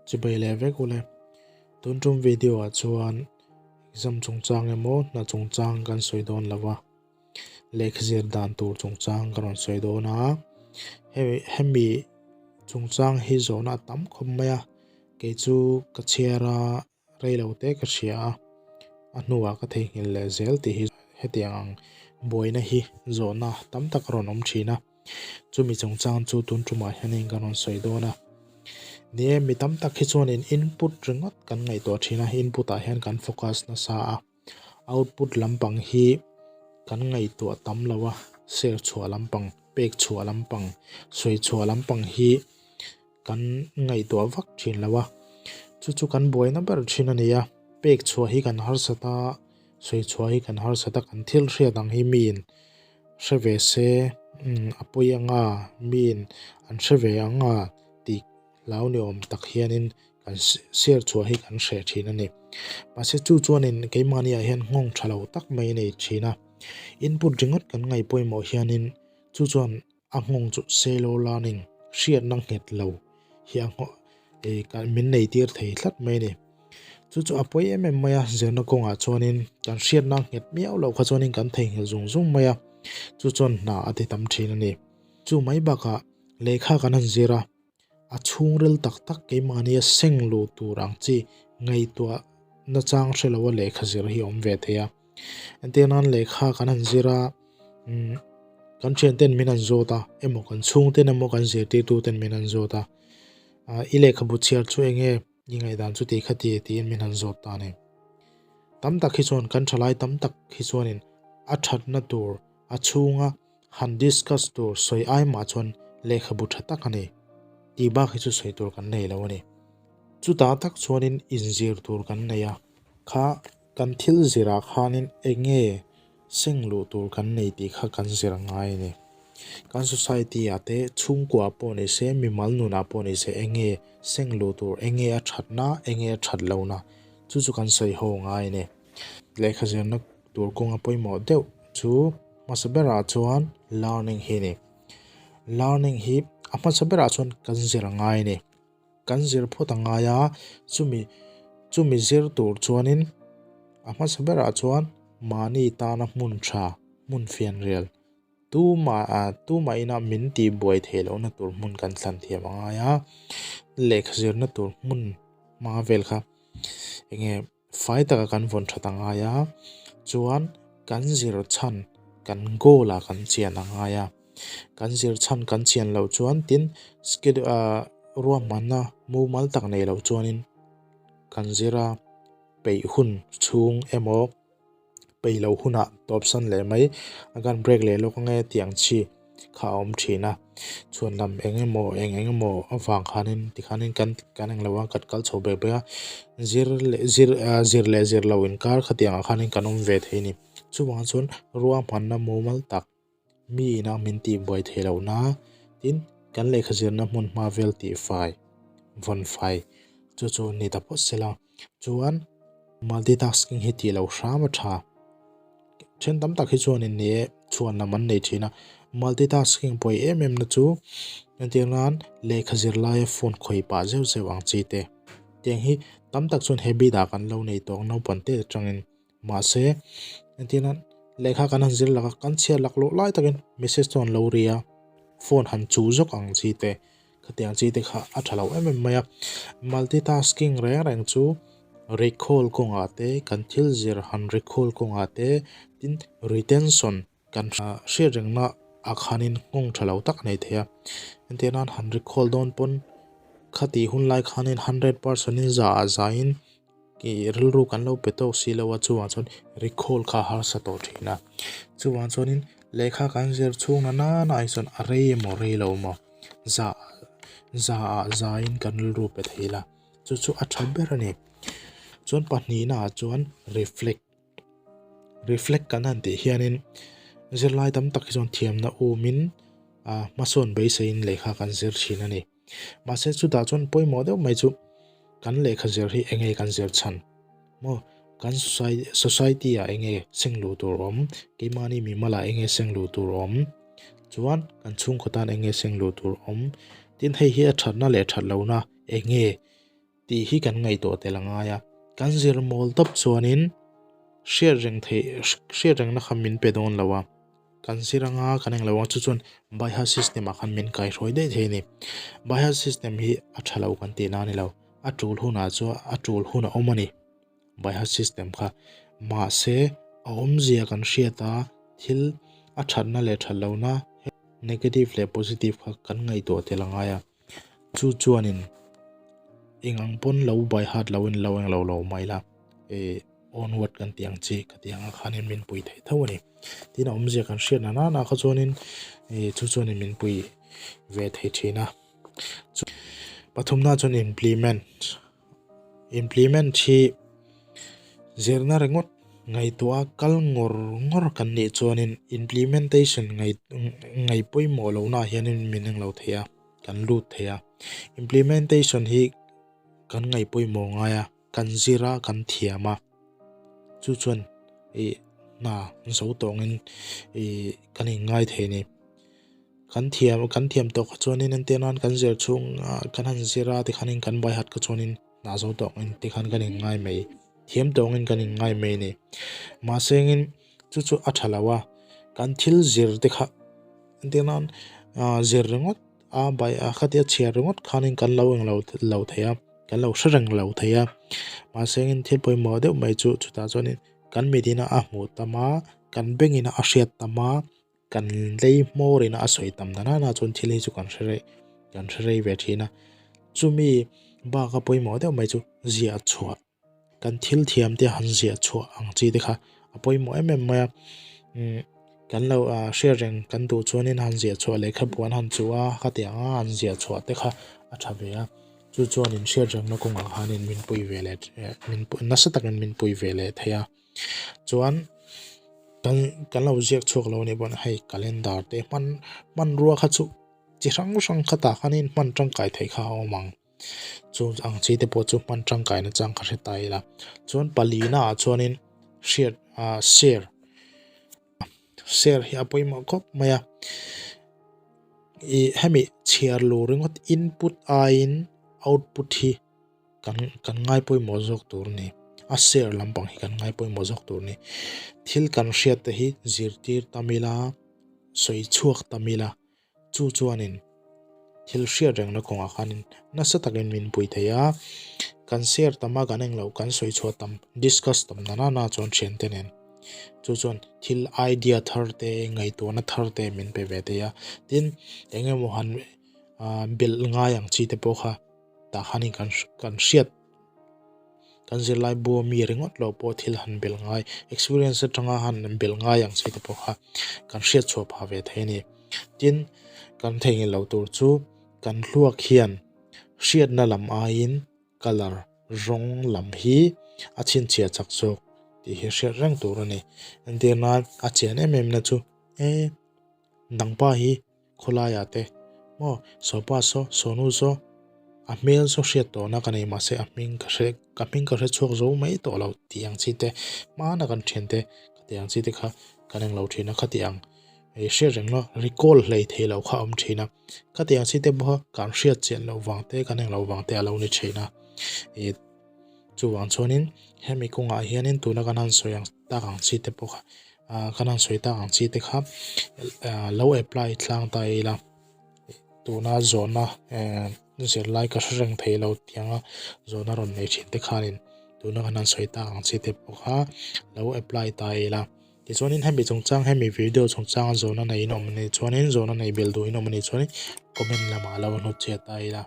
Chibai leh vek ule. Tun tum video ah chuan exam chungchang emaw hna chungchang kan sawi dawn lo a, lehkha zir dan tur chungchang ka rawn sawi dawn a. Hemi hemi chungchang hi zawhna a tam khawp mai a, kei chu ka chhiar a Rei lo te ka hria a, a hnuah ka theihnghilh leh zel tih hi hetiang ang buaina hi zawhna tam tak a rawn awm thin a, chumi chungchang chu tun tumah hianin ka rawn sawi dawn a. Ni e, mi tam tak hi chuanin input ringawt kan ngaihtuah thin a, input ah hian kan focus nasa a, output lampang hi kan ngaihtuah tam lo a, share chhuah lampang, pek chhuah lampang, sawi chhuah lampang hi kan ngaihtuah vak thin lo a, chu chu kan buaina ber thin a ni a, pek chhuah hi kan harsat a, sawi chhuah hi kan harsat a, kan thil hriat ang hi miin hre ve se a pawi ang a, miin an hre ve ang a tih hlau ni awm tak hianin kan share chhuah hi kan hreh thin a ni. Mahse chu chuanin keimahni ah hian nghawng tha lo tak mai a nei thin a, input ringawt kan ngaih pawimawh hianin chu chuan A nghawng chu shallow learning, hriatna nghet lo hi a nghawh eh min nei tir thei tlat mai a ni. Chu chu a pawi em em mai a, zirna kawngah chuanin kan hriatna nghet miau loh kha chuanin kan theihnghilh zung zung mai a, chu chuan hna a ti tam thin a ni. Chu mai bakah lehkha kan han zir a, A chhungril tak tak keimahnia seng luh tur ang chi ngaihtuah nachang hre loa lehkha zir hi a awm ve thei a. Entir nan lehkha kan han zir a, umm kan thianten min han zawt a emaw kan chhungten emaw kan zirtirtuten min han zawt a, ah i lehkhabu chhiar chu eng nge i ngaihdan chu tih kha ti tiin min han zawt ta a ni. Tam tak hi chuan kan thalai tam tak hi chuanin a thatna tur a chhunga Han discuss tur sawi ai mah chuan lehkhabu tha tak a ni. Tih bak hi chu sawi tur kan nei lo a ni. Chutah tak chuanin inzir tur kan nei a, kha kan thil zirah khanin eng nge seng luh tur kan nei tih kha kan zir a ngai a ni. Kan society ah te chhungkua pawh ni se, mimal nunah pawh ni se eng nge seng luh tur, eng nge a thatna, eng nge a that lohna chu chu kan sawi ho ngai a ni. Lehkha zirna tur kawnga pawimawh deuh chu hmasa berah chuan learning hi a ni. Learning hi a hmasa berah chuan kan zir a ngai a ni. Kan zir phawt a ngai a, chumi chumi zir tur chuanin a hmasa berah chuan mahni tana hmun tha, hmun fianrial Tumah tumah ina min tih buai theih lohna tur hmun kan thlan thiam a ngai a, lehkha zirna tur hmun hma vel kha eng nge fai taka kan vawn that a ngai a, chuan kan zir chhan kan goal ah kan chian a ngai a, kan zir chhan kan chian loh chuan tin schedule ah ruahmanna mumal tak nei loh chuanin kan zir a peih hun chhung emaw. Peih loh hunah tawpsan leh mai a kan break leh lawk ange tih ang chi kha a awm thin a, chhuan lam eng emaw eng eng emaw avang khanin tikhanin kan kan englo a kan kal chho bek bek a, zir leh zir ah zir leh zir loh inkar khatiang ah khanin kan awm ve thei a ni. Chuvang chuan ruahmanna mumal tak mi ina min tih buai theih loh na tin kan lehkha zirna hmun hma vel tih fai vawn fai chu chu ni ta phawt se la chuan multitasking hi tih loh hram a tha then tam tak hi chuanin ni e chhuan lam an nei thin a multitasking pawi em em na chu entir nan lehkha zir laia phone khawih pah zeuh zeuh ang chi te tiang hi tam tak chuan habit ah kan lo nei tawh ang naupang te atangin. Mahse, entirna lehkha kan han zir lak a, kan chhiar lak loh lai takin message chu an lo ri a, phone han chuh zawk ang chi te, khatiang chi te kha a tha lo em em mai a. Multitasking reng reng chu recall kawngah te, kan thil zir han recall kawngah te, tin retention kan hriat rengna ah khanin nghawng tha lo tak a nei thei a. Entirna han recall dawn pawn khatih hun lai khanin 100% in za ah zain Ih rilru kan lo pe tawk si lo a chuvang chuan recall kha a harsa tawh thin a chuvang chuanin lehkha kan zir chhung na nana ah hi chuan a rei emaw rei lo emaw za za ah zaiin kan rilru pe thei la chu chu a tha ber a ni chuan pahnihna ah chuan reflect reflect kan han tih hianin zirlai tam tak hi chuan thiamna umin ah hmasawn beiseiin lehkha kan zir thin a ni. Mahse chutah chuan pawimawh deuh mai chu kan lehkha zir hi eng nge kan zir chhan maw kan society ah eng nge seng luh tur awm keimahni mimal ah eng nge seng luh tur awm chuan kan chhungkaw tan eng nge seng luh tur awm tin hei hi a thatna leh that lohna eng nge. Tih hi kan ngaihtuah tel a ngai a, kan zir mawl tawp chuanin hriat reng theih hriat rengna kha min pe dawn lo a, kan zir anga kan englo ang chu chuan Baiha system ah khan min kaihruai daih thei a ni. Baiha system hi a tha lo kan tihna a ni lo, a tul hunah chuan a tul hun a awm a ni. Baiha system kha mahse a awmzia kan hriat a, thil a thatna leh that lohna negative leh positive kha kan ngaihtuah tel a ngai a. Chu chuanin eng ang pawn lo by heart lo in lo eng lo lo mai la eh onward kan tih ang chi ka tih ang ah khanin min pui thei tho a ni. Tin a awmzia kan hriat na nana kha chuanin eh chu chuanin min pui ve thei thin a. Pathumna chuan implement Implement hi zirna ringawt ngaihtuah a kal ngawr ngawr kan nih chuanin implementation ngaih pawimawh lohna ah hianin min englo thei a, kan lut thei a. Implementation hi kan ngaih pawimawh ngai a, kan zir a, kan thiam a, chu chuan ih hna zo tawngin ih kan inngai thei a ni. Kan thiam kan thiam tawh kha chuanin entir nan kan zir chhung ah kan han zir a tikhanin kan bai hat kha chuanin hna zo tawh ang tikhan kan inngai mai thiam tawh angin kan inngai mai a ni. Mahse engin chu chu a tha lo a kan thil zir te kha entir nan ah zir ringawt a bai a khatia chhiar ringawt khanin kan lo englo lo thei a kan lo hre reng lo thei a mahse engin thil pawimawh deuh mai chu chutah chuanin kan mitin a a hmuh tam a kan bengin a hriat tam a. Kan lei hmawr ina a sawi tam dan ana chuan thil hi chu kan hre rei kan hre rei ve thin a. Chumi bak a pawimawh deuh mai chu ziah chhuah kan thil thiam te han ziah chhuah ang chi te kha a pawimawh em em mai a. Umm kan lo ah hriat reng kan duh chuanin han ziah chhuah lehkhabu an han chuh a khatiang a han ziah chhuah te kha a tha ve a. Chu chuanin hriat rengna kawngah khanin min pui ve leh min nasa takin min pui ve leh thei a. Chuan kan kan lo ziak chhuak lo anih pawhin hei calendar te hman hmanrua kha chu chi hrang hrang khatah khanin hman tangkai theih kha a awm ang. Chu ang chi te pawh chu hman tangkai na chang ka hre ta ila. Chuan palina ah chuanin hriat ah share share hi a pawimawh khawp mai a. Ih hemi chhiar lu ringawt input aiin output hi. Kan kan ngai pawimawh zawk tur a ni. A share lampang hi kan ngai pawimawh zawk tur a ni. Thil kan hriat te hi zirtir tam ila, sawi chhuak tam ila, chu chuanin thil hriat rengna kawngah khanin nasa takin min pui thei a. Kan share tam a, kan englo kan sawi chhuah tam, discuss tam na nana chuan thiante nen. Chu chuan thil idea thar te, ngaihtuahna thar te min pe ve thei a. Tin, eng emaw han belh ngai ang chi te pawh kha. Tah khanin kan kan hriat kan zirlai bu ami ringawt loh pawh thil han belh ngai experience atanga han belh ngai ang chi te pawh kha kan hriat chhuah phah ve thei a ni. Tin, kan theihnghilh loh tur chu kan hluak hian hriatna lam aiin colour rawng lam hi a chhinchhiah chak zawk tih hi hriat reng tur a ni. Entir nan a chian em em na chu e nangpa hi Khawlaiah te maw Sawpa saw Sawnu saw a hmel saw hriat tawhna ka nei mahse a hming ka hre ka hming ka hre chhuak zo mai tawh lo tih ang chi te hmana kan thian te khati ang chi te kha kan englo thin a khati ang hei hriat reng lo recall hlei thei lo kha a awm thin a khati ang chi te pawh kan hriat chian loh vang te kan englo vang te a lo ni thin a ih chuvang chuanin hemi kawngah hianin tuna kan han sawi ang tak ang chi te pawh kha ah kan han sawi tak ang chi te kha ah lo apply tlang ta ila tuna zawhna eh zirlai ka hre reng thei lo tianga zawhna rawn nei thin te khanin tuna kan han sawi tak ang chi te pawh kha lo apply ta ila tichuanin hemi chungchang hemi video chungchanga zawhna nei in awm a nih chuanin zawhna nei belh duh in awm a nih chuanin comment lamah lo hnutchhiat ta ila.